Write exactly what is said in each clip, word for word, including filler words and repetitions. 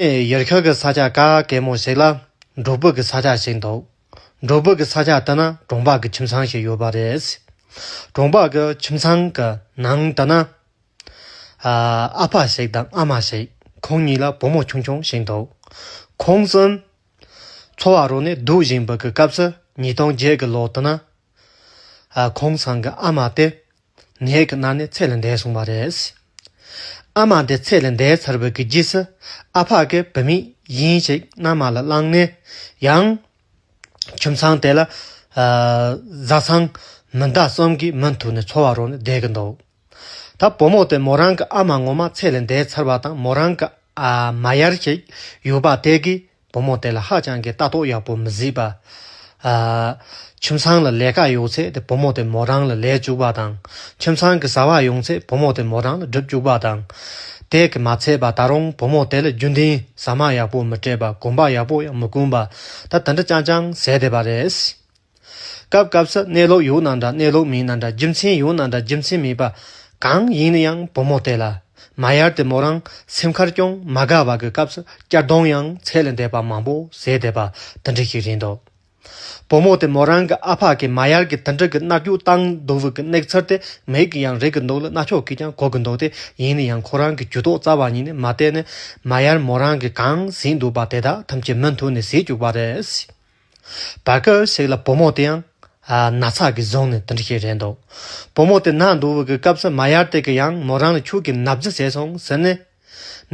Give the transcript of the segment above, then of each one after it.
ཡར་ཁ་གི་ས་ཆ་ག་གེ་མོ་ཞིག་ལ་འབྲོག་པ་གི་ས་ཆ་ཞིག་འདུག་འབྲོག་པ་གི་ས་ཆ་དེ་ན་གྲོང་པ་གི་ཁྱིམ་ཚང་ཞིག་ཡོད་པ་རེད། གྲོང་པ་གི་ཁྱིམ་ཚང་གི་ནང་དེ་ན། ཨ་ཨ་ཕ་ཞིག་དང་ཨ་མ་ཞིག་ཁོང་གཉིས་ལ་བུ་མོ་ཆུང་ཆུང་ཞིག་འདུག་ཁོང་གསུམ་འཚོ་བ་རོལ་ནས་སྡོད་བཞིན་པ་གི་སྐབས་སུ་ཉིས་སྟོང་བརྒྱད་གི་ལོ་དེ་ན། ཨ་ཁོང་ཚང་གི་ཨ་མ་དེ་ནད་ཀྱིས་མནར་ནས་ཚེ་ལས་འདས་སོང་བ་རེད། ཨ་མ་དེ་ཚེ་ལས་འདས་ཚར་བའི་གི་རྗེས་སུ་ཨ་ཕ་གིས་བུད་མེད་གཞན་ཞིག་མནའ་མ་ལ་བླངས་ནས་ཡང་ཁྱིམ་ཚང་དེ་ལ་ཨ་བཟའ་ཚང་མི་འདྲ་གསུམ་གྱིས་མུ་མཐུད་ནས་འཚོ་བ་རོལ་ནས་བསྡད་ཀྱི་འདུག་ད་བུ་མོ་དེ་མོ་རང་གི་ཨ་མ་ངོ་མ་ཚེ་ལས་འདས་ཚར་བ་དང་མོ་རང་གི་ཨ་མ་ཡར་ཞིག་ཡོད་པ་དེ་གིས་བུ་མོ་དེ་ལ་ཧ་ཅང་གི་ལྟ་རྟོག་ཡག་པོ་མི་བྱེད་པ། ཨ་ཁྱིམ་ཚང་ལ་ལས་ཀ་ཡོད་ཚེ་དེ་བུ་མོ་དེ་མོ་རང་ལ་ལས་བཅུག་པ་དང་། ཁྱིམ་ཚང་གི་བྱ་བ་ཡོང་ཚེ་བུ་མོ་དེ་མོ་རང་ལ་སྒྲུབ་བཅུག་པ་དང་། དེ་གི་མ་ཚད་པ་ད་རུང་བུ་མོ་དེ་ལ་རྒྱུན་ལྡན་ཟ་མ་ཡག་པོ་མི་སྤྲད་པ། གོན་པ་ཡག་པོ་ཡང་མི་གོན་པ། ད་དེ་འདྲ་རྐྱང་རྐྱང་བྱས་བསྡད་པ་རེད། སྐབས་སྐབས་སུ་གནས་ལུགས་ཡོད་ན་འདྲ་གནས་ལུགས་མེད་ན་འདྲ། རྒྱུ་མཚན་ཡོད་ན་འདྲ་རྒྱུ་མཚན་མེད་པ། གང་ཡིན་ན་ཡང་བུ་མོ་དེ་ལ་མ་ཡར་དེ་མོ་རང་སེམས་ཁར་ཅུང་མ་དགའ་བ་གི་སྐབས་སུ་གཅར་རྡུང་ཡང་ཚེ་ལས་འདས་པ་མང་པོ་བྱས་བསྡད་པ་དེ་འདྲ་ཞིག་རེད་འདུག་བུ་མོ་དེ་མོ་རང་གི་ཨ་ཕ་གིས་མ་ཡར་གྱི་དེ་འདྲ་གི་མནར་གཅོད་བཏང་འདུག་པའི་གི་གནས་ཚུལ་དེ་མིག་གིས་ཡང་རིག་གི་འདུག་ལ་རྣ་ཆོག་གིས་ཀྱང་གོ་གི་འདུག་སྟེ། ཡིན་ན་ཡང་ཁོ་རང་གི་ཇུས་གཏོགས་རྩ་བ་ཉིད་ནས་མ་བལྟས་ནས་མ་ཡར་མོ་རང་གིས་གང་བྱས་འདུག་པ་དེ་དག་ཐམས་ཅད་མུ་མཐུད་ནས་བྱེད་བཅུག་པ་རེད། བར་སྐབས་ཤིག་ལ་བུ་མོ་དེ་ཡང་ཨ་ན་ཚ་གིས་བཟུང་ནས་དེ་འདྲ་ཞིག་རེད་འདུག་བུ་མོ་དེ་ན་འདུག་པའི་གི་སྐབས་སུ་མ་ཡར་དེ་གིས་ཡང་མོ་རང་ལ་ཁྱོད་ཀྱིས་ན་བཟའ་བྱས་སོང་ཟེར་ནས།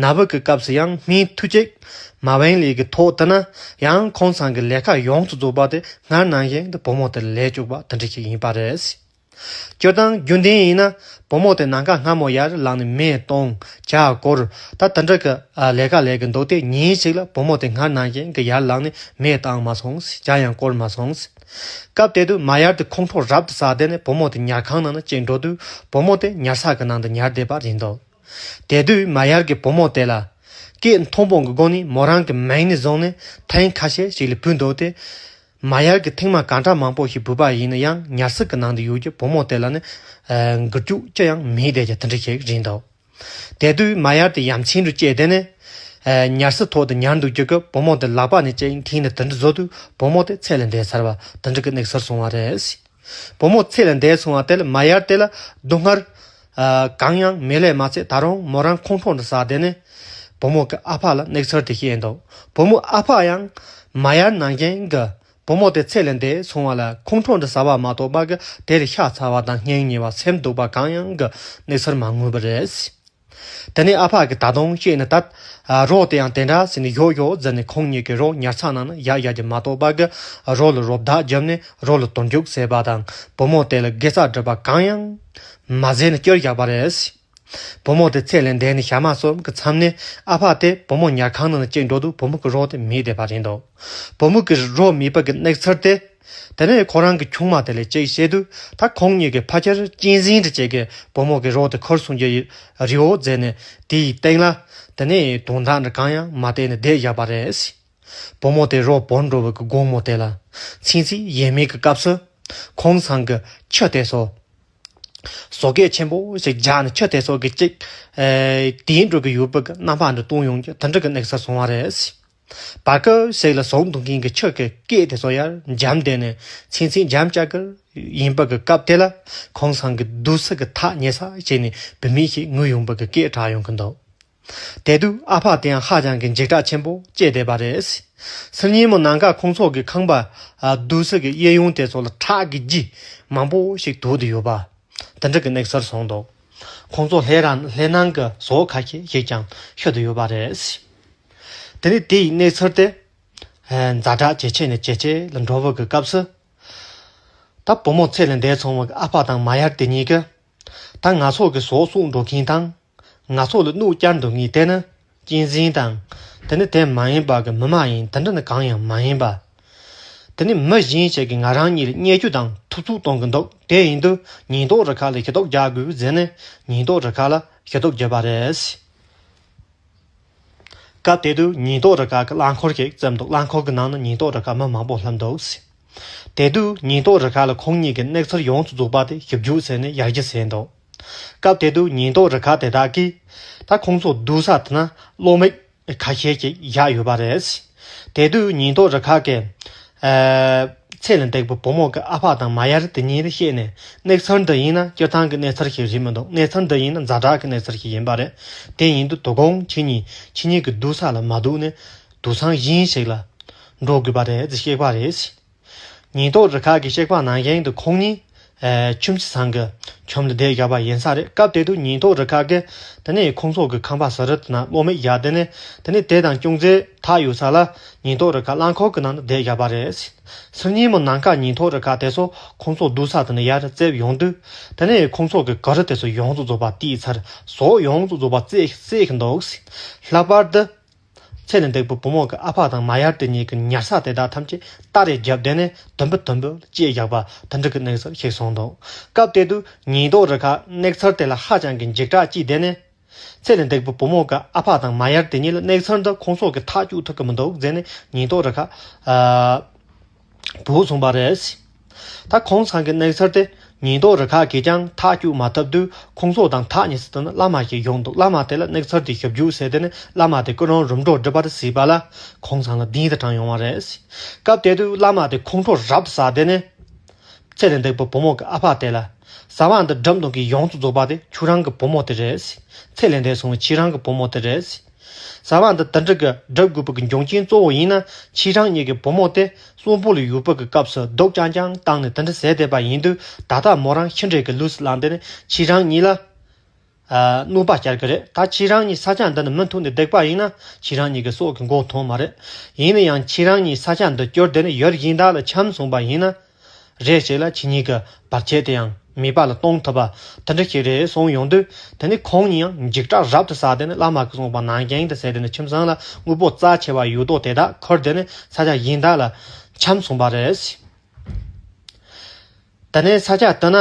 ན་བུ་གི་སྐབས་སུ་ཡང་སྨན་ཐུག་ཅིག་མ་བན་ལི་གི་ཐོག་དེ་ན་ཡང་ཁོང་ཚང་གི་ལས་ཀ་ཡོངས་སུ་རྫོགས་པ་དེ་སྔར་ནང་བཞིན་དུ་བུ་མོ་དེ་ལ་ལས་བཅུག་པ་དེ་འདྲ་ཞིག་ཡིན་པ་རེད། སྤྱིར་བཏང་རྒྱུན་ལྡན་ཡིན་ན་བུ་མོ་དེ་ནམ་མཁའ་སྔ་མོ་ཡར་ལངས་ནས་མེ་གཏོང་ཇ་སྐོལ་ད་དེ་འདྲ་གི་ཨ་ལས་ཀ་ལས་ཀྱི་འདུག་སྟེ། ཉིན་ཞིག་ལ་བུ་མོ་དེ་སྔར་ནང་བཞིན་གྱི་ཡར་ལངས་ནས་མེ་བཏང་མ་སོང་། ཇ་ཡང་སྐོལ་མ་སོང་། སྐབས་དེ་དུས་མ་ཡར་དེ་ཁོང་ཁྲོ་རབ་ཏུ་ཟ་བསྡད་ནས་བུ་མོ་དེ་ཉལ་ཁང་ནང་ན་བཅུག་འགྲོ་དུས་བུ་མོ་དེ་ཉལ་ས་གི་ནང་དུ་ཉལ་བསྡད་པ་རེད་འདུག་དེ་དུས་མ་ཡར་གྱིས་བུ་མོ་དེ་ལ་སྐད་མཐོན་པོ་གི་སྒོ་ནས་མོ་རང་གི་མིང་ནས་བཟུང་ནས་ཐེངས་ཁ་ཤས་ཤིག་ལ་བོས་འདུག་སྟེ། མ་ཡར་གྱིས་ཐེངས་མ་གང་འདྲ་མང་པོ་ཞིག་བོས་པ་ཡིན་ན་ཡང་ཉལ་ས་གི་ནང་དུ་ཡོད་ཀྱི་བུ་མོ་དེ་ལ་ནི་ཨ་འགུལ་སྐྱོད་ཅི་ཡང་མེད་བསྡད་ཀྱི་དེ་འདྲ་ཞིག་རེད་འདུག་དེ་དུས་མ་ཡར་དེ་ཡ་མཚན་དུ་སྐྱེས་ཏེ་ནི་ཨ་ཉལ་ས་ཐོག་ཏུ་ཉལ་འདུག་རྒྱུ་གི་བུ་མོ་དེ་ལག་པ་ནས་ཅིག་འཐེན་ནས་དེ་འདྲ་བཟོ་དུས་བུ་མོ་དེ་ཚེ་ལས་འདས་ཚར་བ་དེ་འདྲ་གི་གནས་ཚུལ་སོང་བ་རེད། བུ་མོ་ཚེ་ལས་འདས་སོང་བ་དེ་ལ་མ་ཡར་དེ་ལ་སྡུག་བསྔལ་ཨ་གང་ཡང་མེད་ལས་མ་ཚད་ད་རུང་མོ་རང་ཁོང་ཁྲོ་འདྲ་ཟ་བསྡད་ནས་བུ་མོ་གི་ཨ་ཕ་ལ་གནས་ཚུལ་དེ་བཤད་འདུག་བུ་མོ་ཨ་ཕ་ཡང་མ་ཡར་ནང་བཞིན་གྱི་བུ་མོ་དེ་ཚེ་ལས་འདས་སོང་བ་ལ་ཁོང་ཁྲོ་འདྲ་ཟ་བ་མ་གཏོགས་པ་གི་དེར་ཤ་ཚ་བ་དང་སྙིང་ཉེ་བ་སེམས་སྡུག་པ་གང་ཡང་གི་གནས་ཚུལ་མ་མངོན་པ་རེད། དེ་ནས་ཨ་ཕ་གིས་ད་དུང་བཤད་ནི་ད་རོགས་དེ་ཡང་དེ་འདྲ་ཟེར་ནས་ཡོག་ཡོག་ཟེར་ནས་ཁོང་གཉིས་ཀྱིས་རོགས་ཉལ་ས་ནང་ན་ཡར་ཡར་གྱི་མ་གཏོགས་པ་གི་རོགས་ལ་རོགས་བདག་བརྒྱབ་ནས་རོགས་ལ་དོན་འཇུག་ཟེར་བ་དང་བུ་མོ་དེ་ལ་དགེ་རྩ་སྒྲུབ་པ་གང་ཡང་མ་ཟེར་ནས་བསྐྱུར་བཞག་པ་རེད། བུ་མོ་དེ་ཚེ་ལས་འདས་ནས་ཞག་མ་གསུམ་གྱི་མཚམས་ནས་ཨ་ཕ་དེ་བུ་མོ་ཉལ་ཁང་ནང་ལ་བསྐྱལ་འགྲོ་དུས་བུ་མོ་གི་རོགས་དེ་མེད་བསྡད་པ་རེད་འདུག་བུ་མོ་གི་རོགས་མེད་པ་གི་གནས་ཚུལ་དེ། དེ་ནས་ཁོ་རང་གི་ཆུང་མ་དེ་ལ་ཅིག་བཤད་དུས་ད་ཁོང་གཉིས་ཀྱིས་ཕལ་ཆེར་གཅན་གཟན་འདྲ་ཅིག་གིས་བུ་མོ་གི་རོགས་དེ་ཁུར་སོང་རྒྱུ་རེད་འོ་ཟེར་ནས་དེའི་སྟེང་ལ་དེ་ནས་དོན་དག་འདྲ་གང་ཡང་མ་བལྟས་ནས་བསྡད་བཞག་པ་རེད། བུ་མོ་དེ་རོགས་བོར་འགྲོ་བའི་གི་དགོང་མོ་དེ་ལ་ཚིག་ཚིག་ཡས་མས་ཀྱི་སྐབས་སུ་ཁོང་ཚང་གི་ཁྱི་དེ་ཚོ་ཟོག་སྐད་ཆེན་པོ་ཞིག་རྒྱག་ནས་ཁྱི་དེ་ཚོ་གི་ཅིག་ཨེ་དེད་འགྲོ་གི་ཡོད་པའི་གི་རྣམ་པ་འདྲ་སྟོན་ཡོང་རྒྱུ་དེ་འདྲ་གི་གནས་ཚུལ་སོང་བ་རེད། བར་སྐབས་ཤིག་ལ་ཟོག་འདུལ་མཁན་གྱི་ཁྱི་གི་སྐད་དེ་ཚོ་ཡར་འཇམ་བསྡད་ནས་ཚིག་ཚིག་འཇམ་ཅག་གི་ཡིན་པ་གི་སྐབས་དེ་ལ་ཁོང་ཚང་གི་སྡོད་ས་གི་ཐག་ཉེ་ས་བྱས་ནས་བུད་མེད་ཞིག་ངུས་ཡོང་པ་གི་སྐད་གྲགས་ཡོང་གི་འདུག་དེ་དུས་ཨ་ཕ་དེ་ཡང་ཧ་ཅང་གི་འཇིགས་སྐྲག་ཆེན་པོ་སྐྱེས་བསྡད་པ་རེད། སང་ཉིན་མོ་ནངས་ཀ་ཁོང་ཚོ་གི་ཁང་པ་ཨ་སྡོད་ས་གི་གཡས་གཡོན་དེ་ཚོ་ལ་ཁྲག་གི་རྒྱུ་མང་པོ་ཞིག་དོད་དེ་ཡོད་པ། དེ་འདྲ་གི་གནས་ཚུལ་སོང་འདུག་ཁོང་ཚོ་ལྷས་ར་ལྷས་ནང་གི་ཟོག་ཁ་ཤས་ཤིག་ཀྱང་ཤི་དེ་ཡོད་པ་རེད། དེ་ནས་དེ་ཡི་གནས་ཚུལ་དེ་ཨ་ཛ་དྲག་ཇེ་ཆེ་ནས་ཇེ་ཆེ་ལ་འགྲོ་བ་གི་སྐབས་སུ། ད་བུ་མོ་ཚེ་ལས་འདས་སོང་བ་གི་ཨ་ཕ་དང་མ་ཡར་དེ་གཉིས་ཀྱིས། ད་ང་ཚོ་གི་ཟོག་བསྲུང་འགྲོ་མཁན་དང་། ང་ཚོ་ལ་གནོད་བསྐྱལ་འདུག་མཁན་དེ་ནི་གཅན་གཟན་དང་། དེ་ནི་དེ་མ་ཡིན་པ་གི་མི་མ་ཡིན་དེ་འདྲ་ནི་གང་ཡང་མ་ཡིན་པ། དེ་ནི་མི་གཞན་ཞིག་གིས་ང་རང་གཉིས་ལ་བརྙས་བཅོས་དང་ཐུབ་ཚོད་གཏོང་གི་འདུག་དེ་ཡིན་དུས་ཉེན་རྟོག་རུ་ཁག་ལ་ཤེས་རྟོགས་རྒྱག་དགོས་ཟེར་ནས་ཉེན་རྟོག་རུ་ཁག་ལ་ཤེས་རྟོགས་བརྒྱབ་པ་རེད། སྐབས་དེ་དུས་ཉེན་རྟོག་རུ་ཁག་གི་རླངས་འཁོར་ཞིག་བརྩིས་འདུག་རླངས་འཁོར་གྱི་ནང་ན་ཉེན་རྟོག་རུ་ཁག་མི་མང་པོ་ལྷུང་འདུག་དེ་དུས་ཉེན་རྟོག་རུ་ཁག་ལ་ཁོང་གཉིས་ཀྱི་གནས་ཚུལ་ཡོངས་སུ་རྫོགས་པ་དེ་ཞིབ་འཇུག་བྱས་ནས་ཡར་རྒྱས་བྱས་འདུག་སྐབས་དེ་དུས་ཉེན་རྟོག་རུ་ཁག་དེ་དག་གིས་ད་ཁོང་ཚོ་སྡོད་ས་དེ་ན་གློག་མེ་ ཁ་ཤས་ཀྱིས་བཞག་ཡོད་པ་རེད། དེ་དུས་ཉེན་རྟོག་རུ་ཁག་གིས་ཨ་ཚེ་ལས་འདས་པའི་བུ་མོ་གི་ཨ་ཕ་དང་མ་ཡར་དེ་གཉིས་ལ་བཤད་ནས། གནས་ཚུལ་འདི་ཡིན་ན་སྤྱིར་བཏང་གི་གནས་ཚུལ་ཞིག་རེད་མི་འདུག་གནས་ཚུལ་འདི་ཡིན་ན་ཛ་དྲག་གི་གནས་ཚུལ་ཞིག་ཡིན་པ་རེད། དེ་ཡིན་དུས་དོ་དགོང་ཁྱེད་གཉིས་ཁྱེད་གཉིས་ཀྱི་སྡོད་ས་ལ་མ་སྡོད་ནས་སྡོད་ས་གཞན་ཞིག་ལ་འགྲོ་དགོས་པ་རེད་ཅེས་བཤད་པ་རེད། ཉེན་རྟོག་རུ་ཁག་གིས་གཤེགས་པ་ནང་བཞིན་དུ་ཁོང་གཉིས་ཨེ་ཁྱིམ་མཚེས་ཚང་གི་ཁྱིམ་ལ་བསྡད་བཞག་པ་ཡིན་ས་རེད། སྐབས་དེ་དུས་ཉེན་རྟོག་རུ་ཁག་གིས་དེ་ནས་ཁོང་ཚོ་གི་ཁང་པ་ཟུར་དེ་ན་གློག་མེ་བཞག་དེ་ནས། དེ་ནས་དེ་དང་ཅུང་ཟད་ཐག་ཡོད་ས་ལ་ཉེན་རྟོག་རུ་ཁག་རླངས་འཁོར་གྱི་ནང་དུ་བསྡད་བཞག་པ་རེད། སང་ཉིན་མོ་ནངས་ཀ་ཉེན་རྟོག་རུ་ཁག་དེ་ཚོ་ཁོང་ཚོ་སྡོད་ས་དེ་ནས་ཡར་བཙལ་ཡོང་དུས། དེ་ནས་ཁོང་ཚོ་གི་ག་རུ་དེ་ཚོ་ཡོངས་སུ་རྫོགས་པ་དེའི་ཚར་ཟོག་ཡོངས་སུ་རྫོགས་པ་བརྩེགས་བརྩེགས་ཀྱི་འདུག་ལྷག་པར་དུ། ཚེ་ལས་འདས་པའི་བུ་མོ་གི་ཨ་ཕ་དང་མ་ཡར་དེ་གཉིས་ཀྱི་ཉལ་ས་དེ་དག་ཐམས་ཅད་རྟ་རེ་བརྒྱབ་དེ་ནས་དུམ་བུ་དུམ་བུ་བཅད་བཞག་པ་དེ་འདྲ་གི་གནས་ཚུལ་ཞིག་སོང་འདུག་སྐབས་དེ་དུས་ཉེན་རྟོག་རུ་ཁག་གནས་ཚུལ་དེ་ལ་ཧ་ཅང་གི་འཇིགས་སྐྲག་སྐྱེས་དེ་ནས། ཚེ་ལས་འདས་པའི་བུ་མོ་གི་ཨ་ཕ་དང་མ་ཡར་དེ་གཉིས་ལ་གནས་ཚུལ་འདི་ཁོང་ཚོ་གིས་ཐག་གཅོད་ཐུབ་ཀྱི་མི་འདུག་ཟེར་ནས་ཉེན་རྟོག་རུ་ཁག་ཨ་བུད་སོང་བ་རེད། ད་ཁོང་ཚང་གི་གནས་ཚུལ་དེ་ཉེན་རྟོག་རུ་ཁག་གིས་ཀྱང་ཐག་གཅོད་མ་ཐུབ་དུས། ཁོང་ཚོ་དང་ཐག་ཉེ་ས་དེ་ན་བླ་མ་ཞིག་ཡོང་འདུག་བླ་མ་དེ་ལ་གནས་ཚུལ་དེ་ཞིབ་འཇུག་བྱས་དེ་ནས་བླ་མ་དེ་ཁོ་རང་རིམ་གྲོ་སྒྲུབ་པར་གཟིགས་པ་ལ་ཁོང་ཚང་ལ་གདན་དུ་དྲངས་ཡོང་བ་རེད། སྐབས་དེ་དུས་བླ་མ་དེ་ཁོང་ཁྲོ་རབ་ཏུ་ཟ་དེ་ནས། ཚེ་ལས་འདས་པའི་བུ་མོ་གི་ཨ་ཕ་དེ་ལ། བྱ་བ་འདི་སྒྲུབ་འདོད་ཀྱི་ཡོངས་སུ་རྫོགས་པ་དེ་ཁྱོད་རང་གི་བུ་མོ་དེ་རེད། ཚེ་ལས་འདས་སོང་བའི་ཁྱེད་རང་གི་བུ་མོ་དེ་རེད། བྱ་བ་འདི་དེ་འདྲ་གི་སྒྲུབ་དགོས་པའི་གི་འབྱུང་རྐྱེན་གཙོ་བོ་ཡིན་ན། ཁྱེད་རང་གཉིས་ཀྱི་བུ་མོ་དེ་གསོན་པོ་ལ་ཡོད་པའི་གི་སྐབས་སུ་སྡུག་ཅང་ཅང་བཏང་ནས་དེ་འདྲ་བྱས་བསྡད་པ་ཡིན་དུས། ད་ལྟ་མོ་རང་ཤི་འདྲེ་གི་ལུས་སུ་ལངས་དེ་ནས་ཁྱེད་རང་གཉིས་ལ་ཨ་གནོད་པ་སྐྱེལ་གི་རེད། ད་ཁྱེད་རང་གཉིས་ས་ཆ་འདི་ནས་མུ་མཐུད་ནས་བསྡད་པ་ཡིན་ན། ཁྱེད་རང་གཉིས་ཀྱི་སྲོག་གི་མགོ་ཐོན་མ་རེད། ཡིན་ན་ཡང་ཁྱེད་རང་གཉིས་ས་ཆ་འདི་བསྐྱུར་དེ་ནས་ཡུལ་གཞན་དག་ལ་འཁྱམས་སོང་བ་ཡིན་ན། རེ་ཞིག་ལ་ཁྱེད་གཉིས་ཀྱི་བར་ཆད་དེ་ཡང་མེད་པ་ལ་གཏོང་ཐུབ་པ་དེ་འདྲ་ཞིག་རེད་གསུངས་ཡོང་དུས། དེ་ནས་ཁོང་གཉིས་ཡང་འཇིགས་སྐྲག་རབ་ཏུ་ཟ་དེ་ནས་བླ་མ་གིས་གསུངས་པ་ནང་བཞིན་དུ་བྱས་དེ་ནས་ཁྱིམ་ཚང་ལ་དངོས་པོ་རྩ་ཆེ་བ་ཡོད་མདོག་དེ་དག་ཁུར་དེ་ནས་ས་ཆ་གཞན་དག་ལ་འཁྱམས་སོང་བ་རེད། དེ་ནས་ས་ཆ་དེ་ན་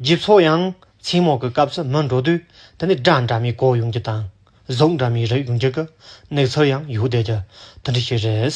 རྗེ་ཚོ་ཡང་མཚན་མོ་གི་སྐབས་སུ་མི་འགྲོ་དུས། དེ་ནས་སྒྲ་འདྲ་མིན་གོ་ཡོང་རྒྱུ་དང་། གཟུགས་འདྲ་མིན་རིག་ཡོང་རྒྱུ་གི་གནས་ཚུལ་ཡང་ཡོད་བསྡད་རྒྱུ་དེ་འདྲ་ཞིག་རེད།